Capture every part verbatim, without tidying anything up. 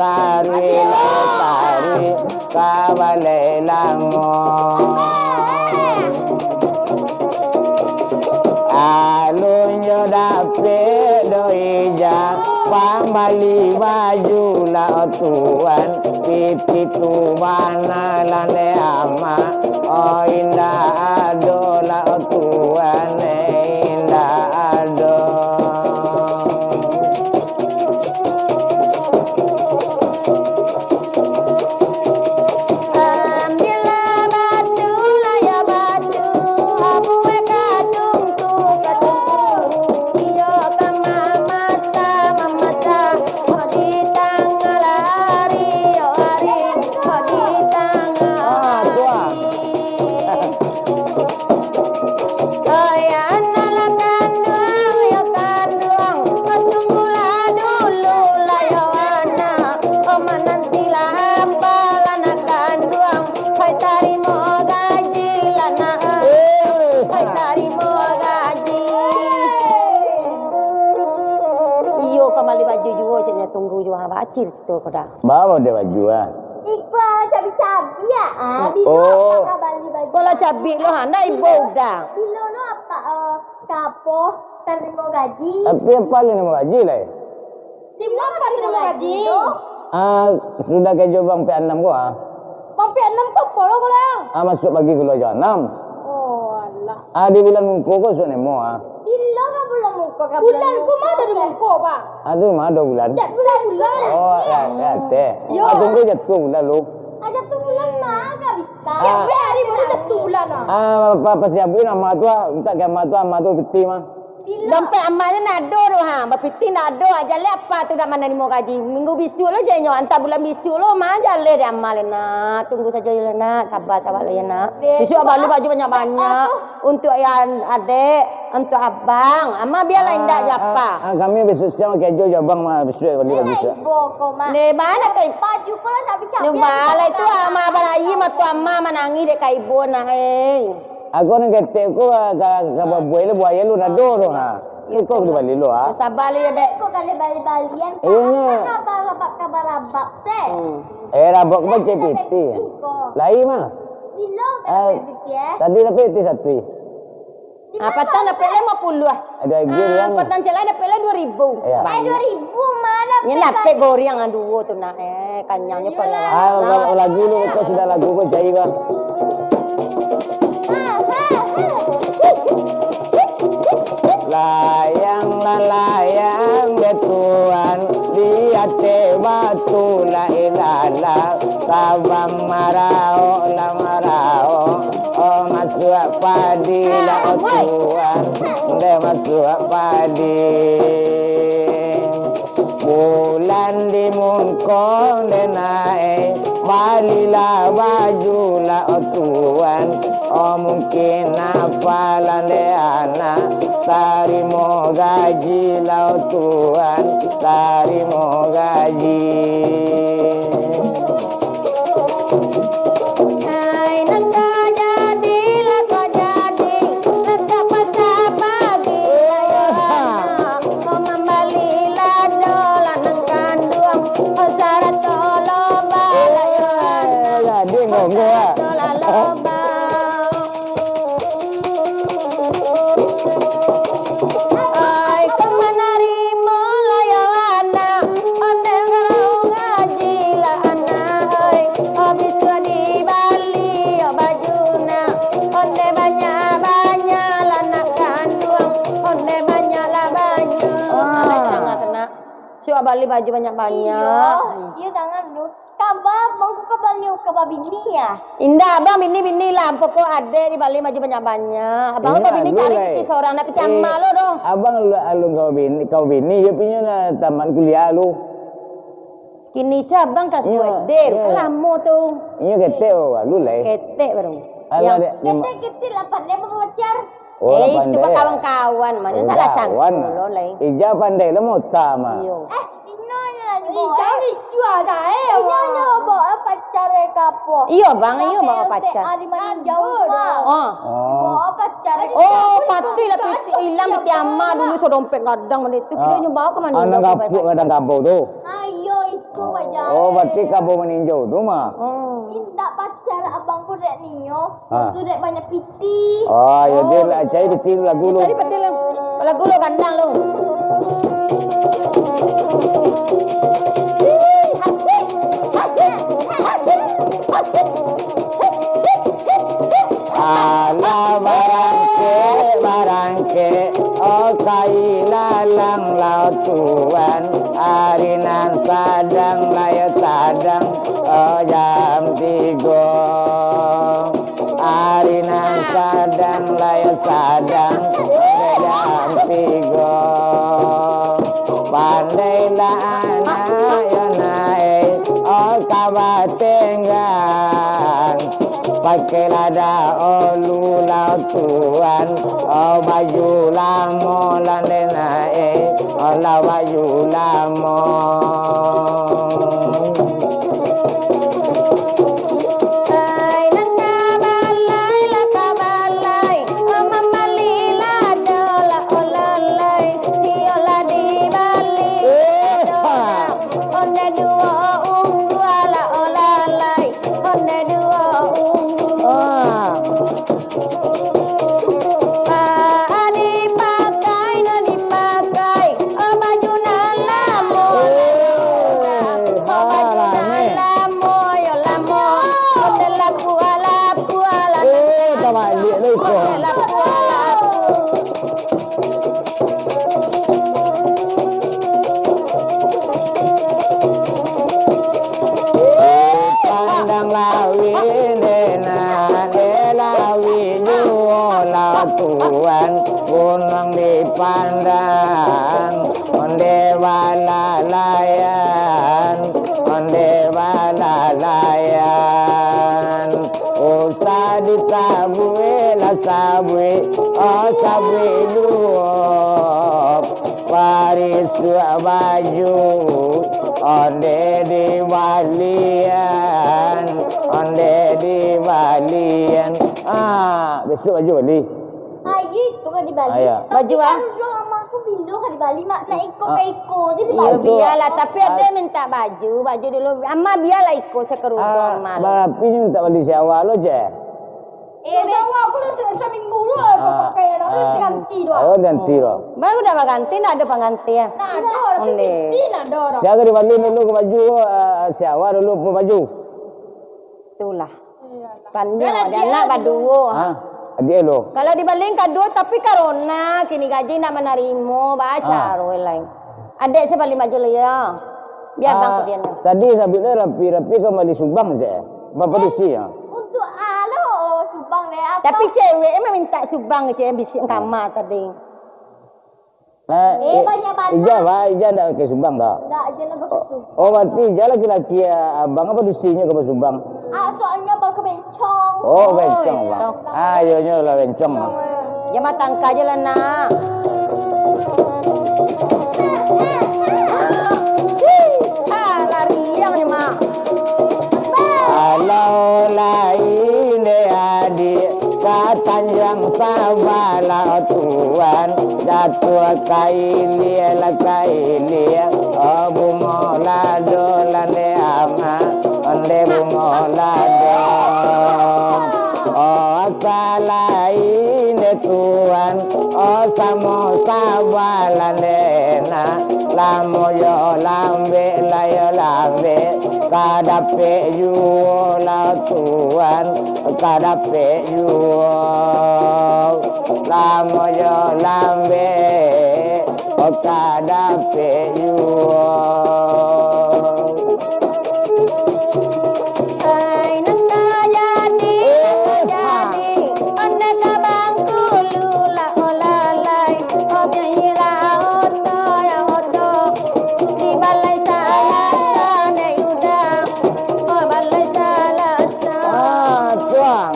Tarik lah, tarik ka balai lango. Alun jo dapek doh ijak, pambali baju lah tuan. Pitih tu bana lah dek amak, oh indak ado lah tuan, eh, indak ado. Ambiaklah batu, lah yo batu, abuai ka tungku, ka tungku. Iyo ka mamasa, mamasa, di tangah ari, yo ari, di tangah ari. Oi, anak lah kanduang, yo kanduang, tunggulah dulu lah yo anak, oh manantilah apak lah nak kanduang, pai tarimo gaji lah nak, pai tarimo gaji. Iyo, ka bali baju juo, caknyo tunggu juo, ha, bacil tu ko dah. Bawa dek baju, ah. Iko lah cabi-cabi, ah. Ah, bilo Oh. apak ka bali baju? Ko lah cabi lo, ha, ndak ibo udah. Bilo lo apak, eh, ka apo, tarimo gaji? Tapi apak lah tarimo gaji lai. Di ma apak tarimo gaji? Ah, sudah karajo bang P anam ko, ah. Bang P anam ko apo lo ko lah? Ah, masuak pagi kalua jam anam. Oh, alah. Ah, di bulan mungko ko sudah nemo, ah. Bilo ka bulan mungko ka bulan mungko? Bulan ko ma ado di mungko, Pak? Ado ma ado bulan? Jak bulan, bulan. Oh, ya, ya, teh. Yo. Ah, tunggu jatuah bulan lu. Ah, jatuah bulan ma ka bisa? Ah. Sampai hari baru jatuah bulan, ah. Ah, pa-, pa-, pas diabuin ama tu, ah, minta ka ama tu, ama tu piti mah. Dompet ama tu ndak ado tu, ha. Bapiti ndak ado, aja lah apa tu dak manarimo gaji. Minggu bisuak lo janyo, antah bulan bisuak lo, ma jaleh di ama le nak. Tunggu sajo le nak, sabar, sabar le yo nak. Bisuak bali baju banyak-banyak. Untuak adek, untuak abang. Ama bialah indak jo apa. Ah, kami bisuak siang karajo jo abang mah, bisuak bali baju siang. Ibo ko, Mak. Neh, bana ko? Baju ko lah nak bicabik. Neh, balai tu ama balayi mah tu ama manangih dek ka ibo nak, eh. Aku nan ketek ko ka, ka, ka babuai lu, buai lu nado tu, ha. Iko ka bali lu, ha. Sabar lu yo, dek. Ko ka bali-balian. Iyo, nya. Apa kabar abak, kabar abak, se? Hmm. Eh, rabak ko macam piti. Lai mah. Bilo ka dapek piti, eh? Tadi dapek piti satu. Ah, patang dapek limo puluah. Ada lagi. Ah, patang ciek lai dapek lai duo ribu. Iyo. Eh, duo ribu ma dapek? Nyo dapek goreng ah duo tu nak, eh, kanyangnyo. Ah, kalau lagu lu, kau sudah lagu kau cari, Bang. Layang lah layang dek tuan, di ateh batu lah ilalang, kabang maraok lah maraok. Oh, masuak padi lah, oh tuan, deh masuak padi. Bulan di mungko deh naek, balilah baju lah, oh tuan. Oh, mungkin apalah deh anak, tarimo gaji lah, oh tuan, tarimo gaji. Ai, nan ka jadi lah ka jadi, nan ka pasa pagi lah yo anak. Ko mambali lado lah nan kanduang, ko sarato loba lah yo anak. Jadi monggo ah. Sarato lah loba. Ai, ko manarimo lah yo anak, ondeh gaji lah anak, ai. Habis tu dibali yo baju nak, ondeh banyak-banyak lah nak kanduang, ondeh banyak lah baju. Ah. Alah, jangan kena. Suruah bali baju banyak-banyak. Iyo, iyo, jangan tu. Kaba, mangko kaba ni, kaba bini ya? Indak, abang bini-bini lah. Pokok adek dibali baju banyak-banyak. Abang tu bini cari pitih sorang, nak pitih ama lo doh. Abang lu alun kau bini, kau bini, yo pinyo nak tamat kuliah lu. Kini si abang kelas duo S D, kan lamo tu. Inyo ketek baru lai. Ketek baru. Alah, dek, ketek-ketek lah pandai bapacar. Oh, eh, itu mah kawan-kawan, mah. Jangan salah sangko lo, lai. Ija pandai lah mota mah. Iyo. Eh, inyo nyo lah nyo. Ija lucu ada, eh. Inyo nyo bawa pacar, eh, kapo? Iyo, bang, iyo bawa pacar. Ari manin jauh, mah. Oh. Bawa pacar. Oh, patuih lah ilang pitih ama dulu, so dompet gadang mah itu. Kiro nyo bawa ka mano? Anak kapuk gadang kabau tu. Ayo, itu bawa. Oh, berarti kabo maninjau tu mah. Oh. Indak pacar abang ko dek nio. Ha. Tu dek banyak pitih. Oh, yo, dia lah cari pitih lagu lu. Cari pitih lu. Lagu lu gandang lu. Alah barangkek, barangkek, oh, ka ilalang lah tuan, ari nan sadang lah yo sadang, oh, jam tigo. Ari nan sadang lah yo sadang, jam tigo. Pandailah anak yo naik, oh, ka batenggang. Pakailah dah olu lah tuan, oh, baju lamo lah ndenak, eh, oh, lah baju lamo. Ai, nan ka balai lah ka balai, oh, mambali lah doh lah olalai, iyo lah dibali lah doh lah. Onde duo unggua lah olalai, onde duo unggua. Ah. Baa dipakai, nan dipakai, oh, baju nan lamo, oh, baju nan lamo, yo lamo. Onde lapua, lapua, lapua. Eh, tabaliak lah iko. Onde lapua, lapua. Pandang lawi ndenak, nde lawi juo lah tuan, gunuang dipandang, onde balalaian, onde balalaian. Usah disabuik lah sabuik, oh, sabuik juo. Parisuak baju, onde dibalian, onde dibalian. Ah, bisuak baju bali. Ayo, itu ka dibali. Ayo. Tapi baju, ah? Kan dulu ama aku bilo ka dibali, mak, nak iko ka iko, jadi baju. Iyo, bialah. Tapi ade mintak baju, baju dulu. Ama bialah iko sakarudung ama. Barapi ni mintak bali si Awa lo, je. Eh, sawa aku lah sa-, saminggu tu lah, ah, pakai lah, ah, ganti tu lah. Oh, ganti lah. Baru dah baganti, ndak ado pangganti, eh? Ndak ado, tapi ganti ndak ado dah. Sia ka dibali dulu ka baju, ah, si Awa dulu pun baju. Itulah. Iyalah. Panjang, dah lah, ado anak baduo. Ha? Adiak lo. Kalau dibali kaduo, tapi corona, kini gaji ndak manarimo, bacaro lai. Adek se bali baju lo, yo. Bia abang kudian. Tadi sabik lo rapi-rapi ka bali subang se. Bapadusi, yo. Untuk alo subang deh, apa? Tapi cewek emang minta subang, cewek bisiak kama tadi. Eh, banyak banget. Ija, ba, Ija ndak pakai subang, dak? Ndak, Ija ndak pakai subang. Oh, berarti Ija laki-laki, ya, abang apa dusinyo ka basubang? Ah, soalnyo abang ka bencong. Oh, bencong, bang. Ah, iyo nyo lah bencong, bang. Jan batangka se lah, nak. Ah, lariang ni, Mak. Alah lai dek adiak, ka tanjuang sabalah tuan, jatuah ka ilia lah ka ilia, oh, bungo lado lah dek ama, ondeh bungo lado. Oh, asalai dek tuan, oh, samo sabalah dek nak, lamo yo lambek, lah yo lambek, ka dapek juo lah tuan, ka dapek juo. Lamo jo lambek, ka dapek juo. Ai, nan ka jadi, nan ka jadi, ondeh ka Bangkulu lah, oh lalai, oh bialah, oh no, ya, oh no. Di balai salah sane udah, oh balai salah sa. Ah, tuang.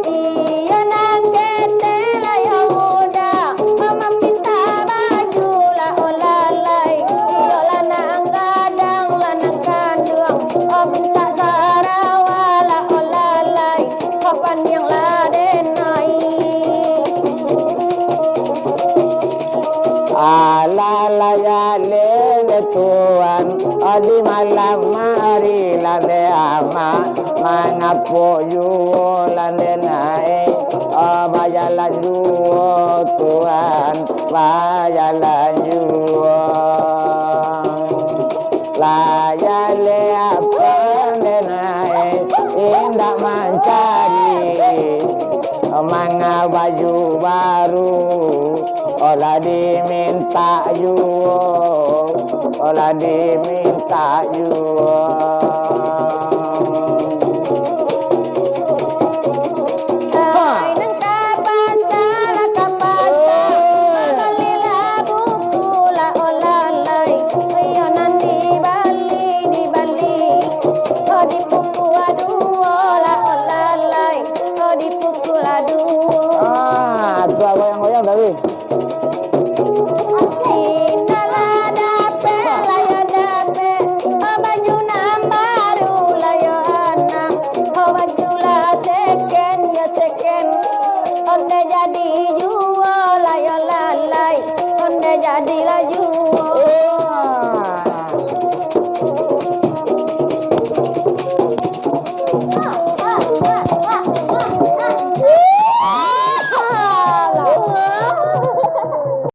Iyo nan ketek lah yo muda, oh maminta baju lah, oh lalai. Lamari landai amak, mangapok juo landai naik. Oh, bajalan juo, Tuan, bajalan juo. Lah jaleh apak landai naik, indak mancari. Manga baju baru, oh, lah dimintak juo, oh, lah dimintak juo.